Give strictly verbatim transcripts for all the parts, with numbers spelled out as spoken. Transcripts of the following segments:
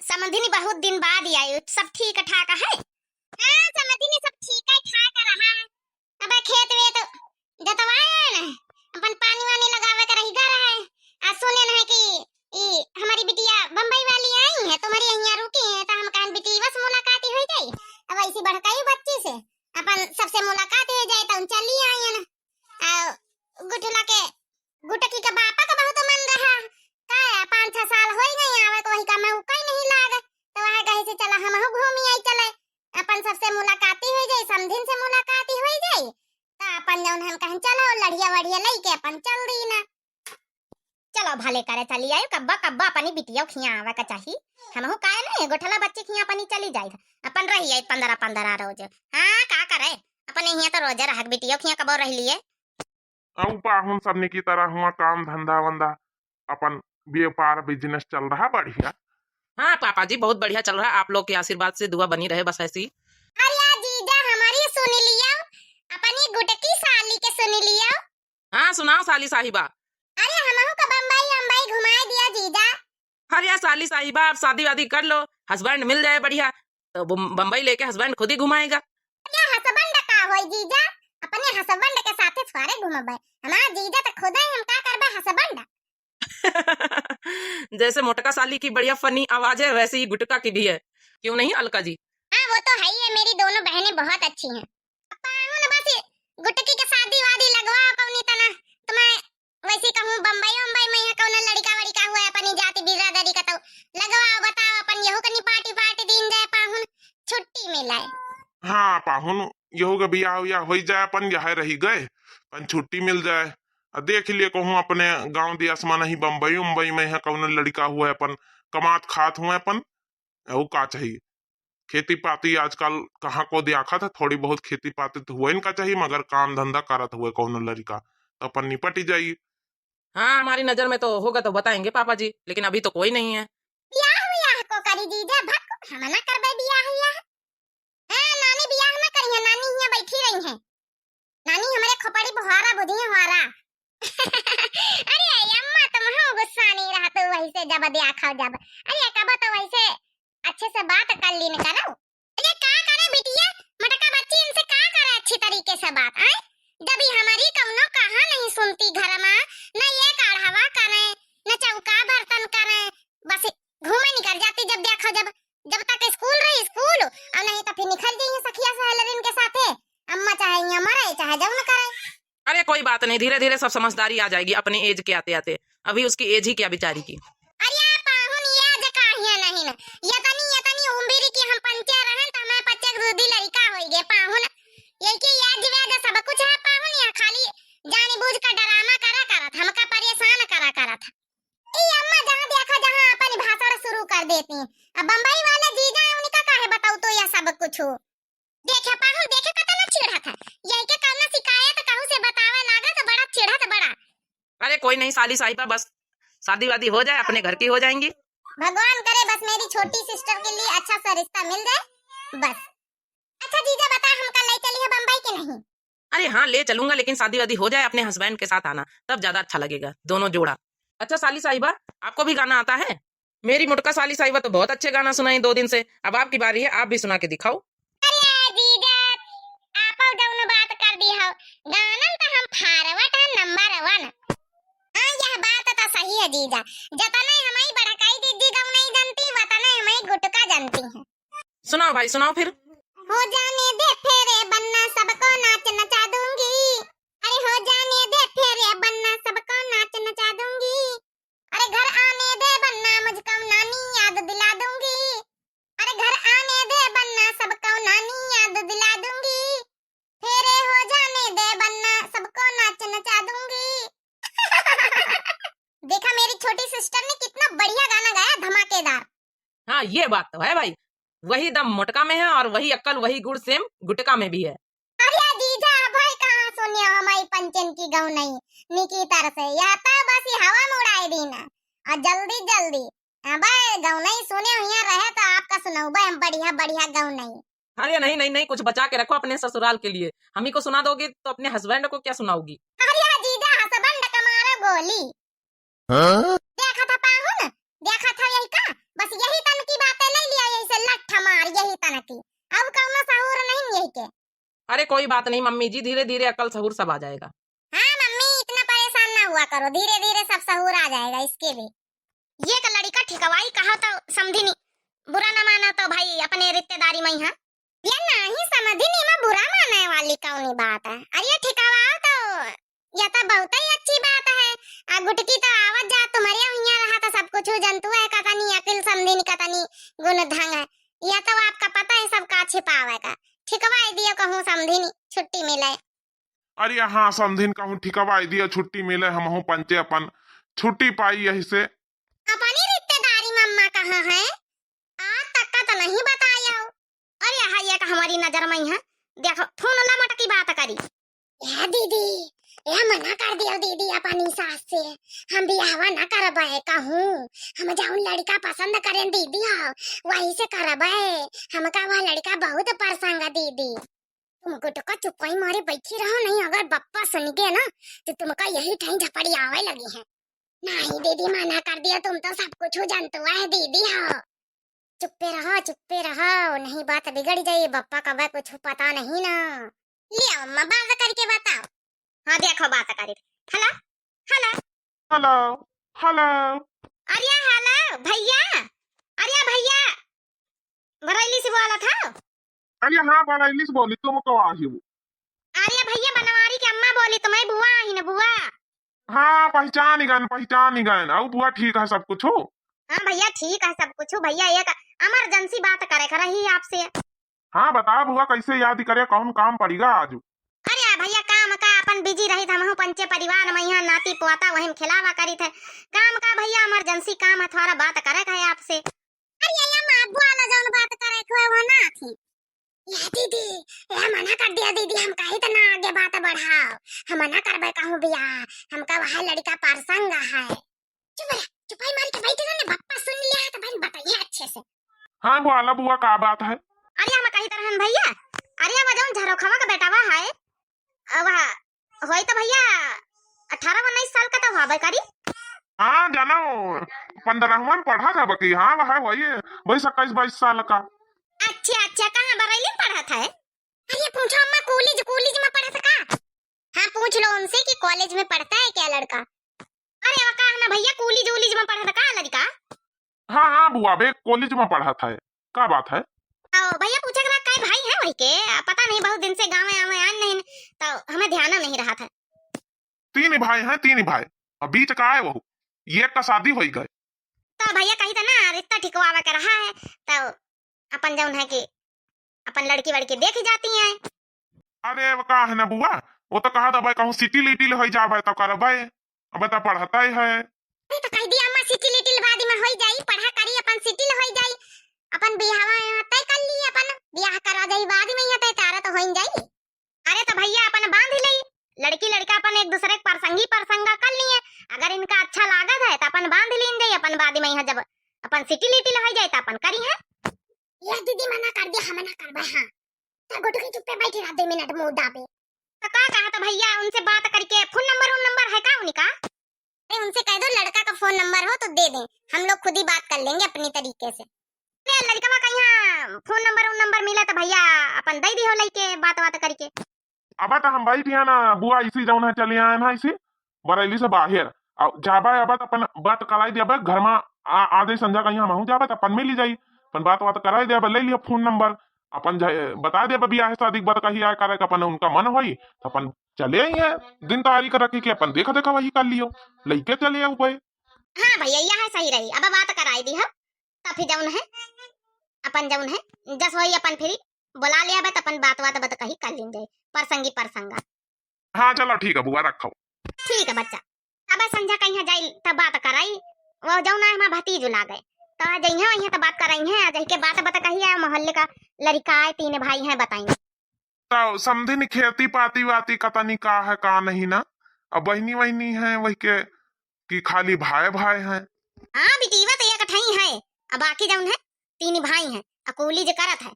समधिनी बहुत दिन बाद आयो, सब ठीक ठाक है? हाँ समधिनी, सब ठीक है ठाक रहा। अब खेत वेत जतवाए न, अपन पानी वानी लगावे के रहि गा रहा है। आ सुने न है कि ई हमारी बिटिया बम्बई वाली आई है, तुम्हारी यहाँ रुकी है, तो हम कहन बिटी बस मुलाकात ही हो जाई। अब ऐसी बड़काई बच्ची से अपन सबसे मुलाकात हो जाए तो हम चली आई है ना। आ गुठला के गुटकी के बापा का बहुत मन रहा, का है, पाँच छह साल होई गई आवे, तो वही का मौका ही नहीं लाग, तो वह कहे से चला हमहू घूमी आई चले, अपन सबसे मुलाकाती हो जाई, समधिन से मुलाकाती हो जाई, तो अपन जौन हम कहें चलो लड़िया वड़िया लेके अपन चल दी ना। चलो भले करे चली आयो, कब्बा कब्बा अपनी बिटिया खिया आवे का चाही, हमहू काहे नहीं गोठला बच्ची खिया अपनी चली जाई, अपन रही आई पंद्रह पंद्रह रोज। हाँ का करे, अपने हिया तो रोजे रहक बिटिया खिया कबो रह लिए। अउ पाहुन सबनी की तरह हुआ काम धंधा वंदा, अपन व्यापार business चल रहा बढ़िया। हाँ पापा जी, बहुत बढ़िया चल रहा है, आप लोग के आशीर्वाद से दुआ बनी रहे बस ऐसी। अरे जीजा हमारी सुन लियो, अपनी गुटकी साली के सुन लियो। हाँ सुनाओ साली साहिबा। अरे हमहू का बम्बई अम्बई घुमाए दिया जीजा। अरे यार साली साहिबा, आप शादी वादी कर लो, husband मिल जाए बढ़िया, तो बम-, बम्बई लेके husband खुद ही घुमाएगा। क्या husband का होई जीजा? अपने husband के साथे थोड़े घूमबे। हमारा जीजा तो खुद है, हम का करबे husband? जैसे मोटका साली की बढ़िया funny आवाज है, वैसे ही गुटका की भी है, क्यों नहीं अलका जी? हाँ, वो तो है ही है, मेरी दोनों बहनें बहुत अच्छी हैं। पाहुन बस गुटकी के शादी वादी लगवा कौनी तना, तुम्हें वैसे कहूँ बम्बई उम्बई में यहाँ कौनो लड़का वड़का हुआ है अपनी जाति बिरादरी का, तो लगवाओ, बताओ, अपन यहू कनी party party दीन जाए, पाहुन छुट्टी मिले। हाँ पाहुन, यहू का बियाह उयाह होई जाए, अपन यहाँ रही गए, अपन छुट्टी मिल जाए। आ देख लिए कहूँ अपने गाँव दियास मा नहीं बम्बई उम्बई में है कौनो लड़का हुआ है, अपन कमात खात हुआ है, अपन अउ का चाही? खेती पाती आजकल कहाँ को दियाखत है, थोड़ी बहुत खेती पाती तो हुए इनका चाही, मगर काम धंधा करत हुए कौनो लड़का तो अपन निपट ही जाई। हाँ, हमारी नजर में तो होगा तो बताएंगे पापा जी, लेकिन अभी तो कोई नहीं है। बियाह उयाह को करी जीजा, भक, हम ना करबे बियाह उयाह। हाँ, नानी बियाह ना करी है, नानी यहाँ बैठी रही है। नानी हमरे खोपड़ी पे हारा बुझी हारा। अरे अम्मा, तुम हो गुस्सा नहीं रहा तो वैसे जब दिया खाओ जब। अरे कब तो वैसे अच्छे से बात कर लीन करो। अरे का करे बिटिया, मटका बच्ची इनसे का करे अच्छी तरीके से बात, आय? जब ही हमारी कौनो कहा नहीं सुनती घर मा, न ये काढ़ावा करे, न चौका बर्तन करे, बस घूमे निकल जाती जब देखो जब। जब तक स्कूल रही स्कूल, और नहीं तो फिर निकल जाइए सखिया सहेलरिन के साथे। अम्मा चाहे यहाँ मरे चाहे जौन करे। अरे कोई बात नहीं, धीरे धीरे सब समझदारी आ जाएगी अपने age के आते आते। अभी उसकी age ही क्या बेचारी की। अरे पाहुन, age काहे नहीं न, यतनी यतनी उम्र की हम पंचे रहन त हमें पच्चे दूधी लड़का होई गए पाहुन। ये के age वेज सब कुछ है पाहुन, यहाँ खाली जानी बूझ का drama करा करत, हमका परेशान करा करत। ई अम्मा जहाँ देखा जहाँ अपन भाषण शुरू कर देती। अब बम्बई वाले जीजा है, उनका काहे बताऊ तो यह सब कुछ हो। देखे पाहुन, देखे कतना चिढ़त है। यही के कौनो शिकायत कहू से बतावे लागा तो बड़ा चिढ़त बड़ा। अरे कोई नहीं साली साहिबा, बस शादी वादी हो जाए, अपने घर की हो जाएंगी। भगवान करे बस मेरी छोटी sister के लिए अच्छा सा रिश्ता मिल जाए बस। अच्छा जीजा बता, हमका ले चली है बम्बई के नहीं? अरे हाँ, ले चलूंगा, लेकिन शादी वादी हो जाए, अपने husband के साथ आना, तब ज्यादा अच्छा लगेगा दोनों जोड़ा। अच्छा साली साहिबा, आपको भी गाना आता है? मेरी मोटका साली साहिबा तो बहुत अच्छे गाना सुनाई दो दिन से, अब आपकी बारी है, आप भी सुना के दिखाओ। अरे जीजा, आप जौन बात कर दी हो, गानन तो हम forward है, number one। हाँ, यह बात तो सही है जीजा, जतने हमारी बड़काई दीदी गौनई जानती, वतने हमारी गुटका जानती है। सुनाओ भाई, सुनाओ फिर। हो जाने दे फेरे बन्ना, सबको नाच नचा दूंगी। अरे हो जाने दे फेरे बन्ना, सबको नाच नचा दूंगी। अरे घर आने दे बन्ना, मुझको नानी याद दिला दूंगी। अरे घर आने दे बन्ना, सबको नानी याद दिला दूंगी। फेरे हो जाने दे बन्ना, सबको नाच नचा दूंगी। देखा मेरी छोटी sister ने कितना बढ़िया गाना गाया, धमाकेदार। हाँ, ये बात तो है भाई, वही दम मोटका में है और वही अक्ल, वही गुण same गुटका में भी है। अरे जीजा, भाई कहाँ सुनियो हमारी पंचन की गौनई निकी तरह से, या तो बस ये हवा में उड़ाए दीना। और जल्दी जल्दी, अबे गौनई सुने हुए रहे तो आपका सुनौबे हम बढ़िया बढ़िया गौनई। अरे नहीं, नहीं, नहीं, कुछ बचा के रखो अपने ससुराल के लिए, हम ही को सुना दोगी तो अपने husband को क्या सुनाओगी? अरे जीजा, husband का मारो गोली। हाँ? देखा था पाहुन, देखा था यही का, बस यही तन की बात तनकी। अब कौनो सहूर नहीं यही के। अरे कोई बात नहीं मम्मी जी, धीरे धीरे अकल सहूर सब आ जाएगा। हाँ मम्मी, इतना परेशान ना हुआ करो, धीरे धीरे सब सहूर आ जाएगा इसके भी। ये का लड़िका ठिकवाई कहा तो समधिनी, बुरा ना माना तो भाई अपने रिश्तेदारी में ही। हाँ, ये नाही समधिनी, इमा बुरा माने वाली कौनी बात है? अरे ठिकवाओ तो, यह तो बहुत ही अच्छी बात है। आ गुटकी तो आवत जा तुम्हरे हियाँ रहा तो सब कुछ जनतु है, कतनी अकिल समधिनी, कतनी गुण ढंग है। यह तो आपका पता है, सब का छिपावे का। ठिकवाई दियो कहूँ समधिनी, छुट्टी मिले। अरे हाँ समधिन, कहूँ ठिकवाई दियो, छुट्टी मिले, हमहूँ पंचे अपन छुट्टी पाई यही से। अपनी रिश्तेदारी में अम्मा कहाँ है? आज तक का तो नहीं बताया हो। अरे हाँ, ये का हमारी नजर में ही है। देखो, फोन ला मटकी बात करी। ए दीदी, ए मना कर दियो दीदी अपनी सास से, हम बियाहवा ना करबे कहूँ, हम जौन लड़का पसंद करें दीदी हो, वही से करबे, हमका वह लड़का बहुत पसंद है दीदी। तुम गुटका चुपाई मारे बैठी रहो, नहीं अगर बप्पा सुन गए ना तो तुमका यही ठाई झपड़ी आवे लगी है। नहीं दीदी, मना कर दिया, तुम तो सब कुछ जानतो है दीदी हो। चुप्पे रहो, चुप्पे रहो, नहीं बात बिगड़ जाई, बप्पा का बे कुछ पता नहीं ना। ले आओ अम्मा, बात करके बताओ। हाँ देखो बात करी। हेलो, हेलो। हेलो, हेलो। अरे हेलो भैया, अरे भैया, बरैली से बोला था। अरे हाँ, बरैली से बोली, तुम को आही हो? अरे भैया, बनवारी के अम्मा बोली, तुम्हें बुआ आही न बुआ। हाँ, पहचान ही गए, पहचान ही गए। अउ बुआ ठीक है सब कुछ हो? हाँ भैया, ठीक है सब कुछ हो। भैया, एक emergency बात करे के रही आपसे। हाँ, बता बुआ, कैसे याद करे, कौन काम पड़ेगा आज? अरे भैया, काम का अपन busy रही था, हमहू पंचे परिवार में यहाँ नाती पोता वही में खिलावा करी थे। काम का भैया, emergency काम है, थोड़ा बात करे के है आपसे। अरे अम्मा, बोला जौन बात करे के हो ना थी। ए दीदी, ए मना कर दिया दीदी, हम कही तो ना आगे बात बढ़ाओ। हम मना करबे कहूँ बियाह, हमका वह लड़का परसंग है। चुप रह, चुपाई मार के बैठे रहो ने, बप्पा सुन लिया है तो बहन बताइए अच्छे से। हाँ बोला बुआ, का बात है? अरे हम कही तरहन भैया, अरे अब जौन झरोखवा का बेटावा है, अब होई तो भैया अठारह उन्नीस साल का तो होबे करी। हाँ जानो, पन्द्रहवा में पढ़ा था बकी। हाँ वह वही, वही इक्कीस बाईस साल का। अच्छा अच्छा, कहाँ बरैली में पढ़ा था? अरे पूछो अम्मा, कॉलेज, कॉलेज में पढ़ा था का? हाँ पूछ लो उनसे कि कॉलेज में पढ़ता है क्या लड़का। अरे वो कहा ना भैया, कॉलेज वॉलेज में पढ़ा था का लड़का? हाँ हाँ बुआ, बे कॉलेज में पढ़ा था। का बात है? ओ भैया, पूछे के रहा, कै भाई हैं वही के? आ, पता नहीं, बहुत दिन से गाँव आवे आन नहीं, तो हमें ध्यान नहीं रहा था। तीन भाई हैं, तीन भाई। अब बीच का है वहू, ये का शादी होई गए। तो भैया कही था ना, रिश्ता ठिकवावे के रहा है, तो अपन जौन है कि अपन लड़की वड़की देखी जाती हैं। अरे वो का है ना बुआ, वो तो कहा था भाई कहूँ सिटी लिटिल होई जावे तो करबे, अब तो पढ़ता ही है। अरे तो कह दिया अम्मा, सिटी लिटिल बाद में होई जाई, पढ़ा करी अपन सिटी होई जाई, अपन बियाहवा तय कर ली, अपन बियाह करा जाई बाद में, यहाँ तय तारा तो होई जाई। अरे तो भैया अपन बांध ली, लड़की लड़का अपन एक दूसरे के परसंगी परसंगा कर लिए, अगर इनका अच्छा लागत है तो अपन बांध लीन जाई, अपन बाद में यहाँ जब अपन सिटी लिटिल होई जाए तो अपन करी है। ये दीदी मना कर दिया, हम मना करबे, हाँ। तो गुटकी चुप्पे बैठी रह, दो मिनट मुंह दाबे। तो का कहा था भैया, उनसे बात करके फोन नंबर, उन नंबर है का उनका? अरे उनसे कह दो लड़का का फोन नंबर हो तो दे दें, हम लोग खुद ही बात कर लेंगे अपनी तरीके से। अरे लड़कवा का यहाँ फोन नंबर, उन नंबर मिला तो भैया अपन दे दी हो लइके बात बात करके। अब तो हम बैठ यहाँ ना बुआ, इसी जौन है चले आए ना इसी बरैली से बाहर। अब जाबे अब तो अपन बात कराई देबे घर में, आ, आधे संझा कहीं हम जाबे तो अपन मिली जाई, अपन बात बात कराई देबे, ले लियो फोन नंबर, अपन जाए बता देबे बियाह शादी के बात कही आए करे के अपन उनका मन होई तो अपन चले आई है, दिन तारीख रखी के अपन देखा देखा वही कर लियो, लइके चले आऊ पे। हाँ भैया, यह सही रही, अब बात कराई दी हम, तो फिर जौन है अपन जौन है जस होई अपन फिर बुला ले आबे तो अपन बात बात बात कही कर लीन जाए, परसंगी परसंगा। हाँ चलो ठीक है बुआ, रखो। ठीक है बच्चा, अब संझा कहीं जाई तब बात कराई, वो जौन है हमार भतीज लागे, तो आ जइहे वहीं तो बात कराई है, आ जाके बात बात कही है मोहल्ले का लड़का है, तीन भाई हैं, बताई। तो समधिन खेती पाती वाती कतनी का है का नहीं ना, अब बहनी वहनी है वही के कि खाली भाई भाई हैं? हाँ बिटीवा तो एक ठई है, अब बाकी जौन है तीन भाई हैं, अकूली जे करत है।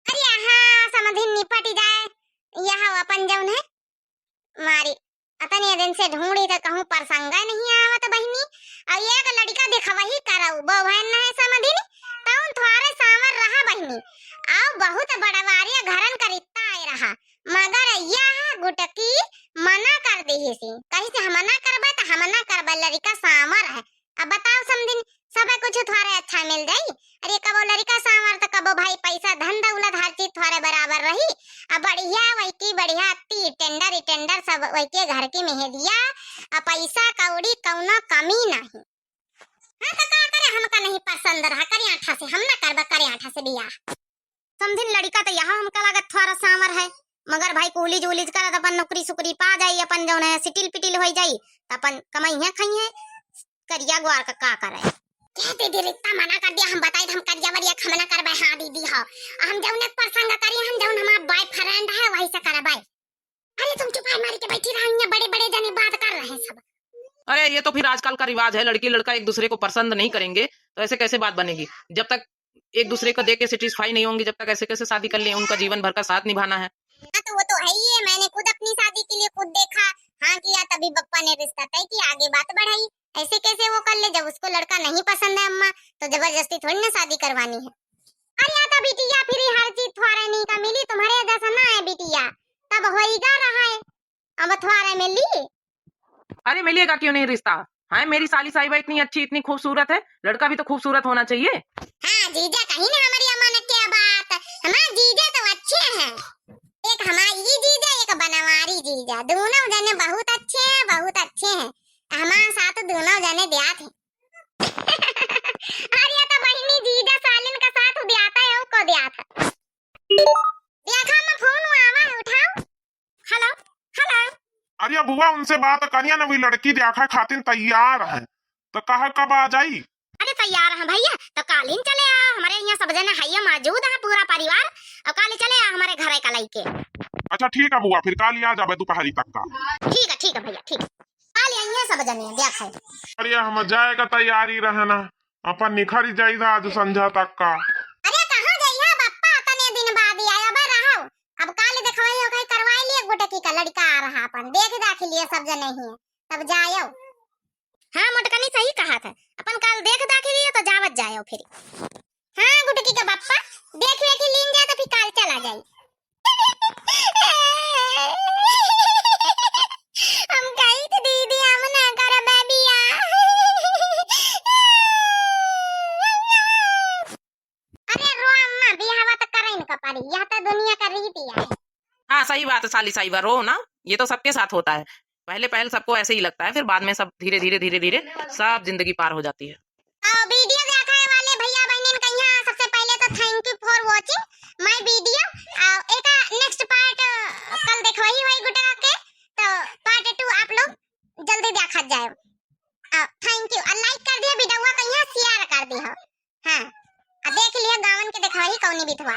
अरे हाँ समधिन निपट जाए, यह अपन जौन है मारी अतने दिन से ढूंढी तो कहूँ परसंगा नहीं आवत बहिनी। और एक लड़का दिखवही करऊ, वो भैन नहीं समधिन, तौन थोड़े सांवर रहा बहिनी। आदमी, अउ बहुत बड़वारिया घरन का रिश्ता आए रहा, मगर यह गुटकी मना कर दिहिसी। कहिसे हम ना करबे त हम ना करबे, लड़िका साँवर है। अब बताओ समधिन, सबे कुछ थोरे अच्छा मिल जाई। अरे कबो लड़िका साँवर त कबो भाई पैसा धन दौलत हर चीज थोरे बराबर रही। अब बढ़िया वही की बढ़िया अत्ती टेंडर टेंडर सब वही के घर की मेहदिया, अब पैसा कौड़ी कौनो कमी नहीं। हाँ तो का करे, हमका नहीं पसंद रहा, करे आठा से, हम ना करबे करे आठा से बियाह। समधिन लड़िका तो यहाँ हमका लागत थोरा साँवर है, मगर भाई कूलिज उलिज करत अपन नौकरी सुकरी पा जाई, अपन जौन है सिटिल पिटिल होई जाई, त अपन कमइहैं खइहैं, करिया ग्वार का का करे। कह दीदी रिश्ता मना कर दिया, हम बताई हम करिया वरिया हम ना करबे। हाँ दीदी हो, हम जौन एक प्रसंग करी, हम जौन हमार बॉयफ्रेंड है वही से करबे। अरे तुम चुपाई मारी के बैठी रहा, यहाँ बड़े बड़े जने बात कर रहे हैं सब। अरे ये तो फिर आजकल का रिवाज है, लड़की लड़का एक दूसरे को पसंद नहीं करेंगे तो ऐसे कैसे बात बनेगी? जब तक एक दूसरे को देख के सेटिस्फाई नहीं होंगे, जब तक ऐसे कैसे शादी कर लें? उनका जीवन भर का साथ निभाना है। हाँ तो वो तो है ही है, मैंने खुद अपनी शादी के लिए खुद देखा, हाँ किया, तभी बप्पा ने रिश्ता तय किया, आगे बात बढ़ाई। ऐसे कैसे वो कर ले? जब उसको लड़का नहीं पसंद है अम्मा, तो जबरदस्ती थोड़ी ना शादी करवानी है। अरे या तो बिटिया फिर हर चीज थोड़े नहीं का मिली, तुम्हारे जैसा ना है बिटिया, तब होइगा रहा है, अब थोड़े मिली। अरे मिलेगा क्यों नहीं रिश्ता? हाँ, मेरी साली साहिबा इतनी अच्छी, इतनी खूबसूरत है, लड़का भी तो खूबसूरत होना चाहिए। हाँ जीजा, कहीं ना हमारी अम्मा ने क्या बात, हमारे जीजा तो अच्छे हैं। एक हमारी जीजा, एक बनवारी जीजा, दोनों जने बहुत अच्छे हैं, बहुत अच्छे हैं। हमारे साथ दोनों जने ब्यात हैं। अरे ये तो बहिनी जीजा सालिन का साथ ब्याता है, वो को ब्यात है। देखा मैं फोन आवा है, उठाओ। हेलो, हेलो। अरे बुआ, उनसे बात करिया ना, वही लड़की देखा खातिर तैयार है, तो कहा कब आ जाई? अरे तैयार है भैया, तो कालिन चले आ, हमारे यहाँ सब जने है मौजूद है पूरा परिवार, और काली चले आ हमारे घरे का लइके। अच्छा ठीक है बुआ, फिर काली आ जाबे दोपहरी तक का। ठीक है, ठीक है भैया, ठीक। काली आइए सब जने, देख है। अरे हम जाए का तैयारी रहना, अपन निखरी जाइदा आज संझा तक का। अरे कहाँ जइहा बप्पा, तने दिन बाद ही आया बा रहो। अब काल देखवाई हो गई, करवाई लिए गुटकी का लड़का आ रहा, अपन देख दाख लिए सब जने ही, तब जायो। हाँ मोटकनी सही कहा था, अपन काल देख दाख लिए तो जावत जायो फिर। हाँ गुटकी का बप्पा, देख वेख लीन जाए तो फिर काल चला जाई। हम कही थी दीदी हम ना करबे बियाह। अरे रो अम्मा, बियाहवा तो करे इनका पड़ी, यह तो दुनिया का रीति है। हाँ सही बात है साली साहिबा, रो ना, ये तो सबके साथ होता है। पहले पहल सबको ऐसे ही लगता है, फिर बाद में सब धीरे धीरे धीरे धीरे सब जिंदगी पार हो जाती है। और वीडियो देखे वाले भैया बहनिन कहिया सबसे पहले तो thank you for watching my video। और एका next part कल देखवाई हुई गुटका के, तो part two आप लोग जल्दी देखत जाए। Thank you। और like कर दिया वीडियो, कहिया share कर दिया। हाँ, अब देख लिया गावन के देखवाई कौनी बिथवा।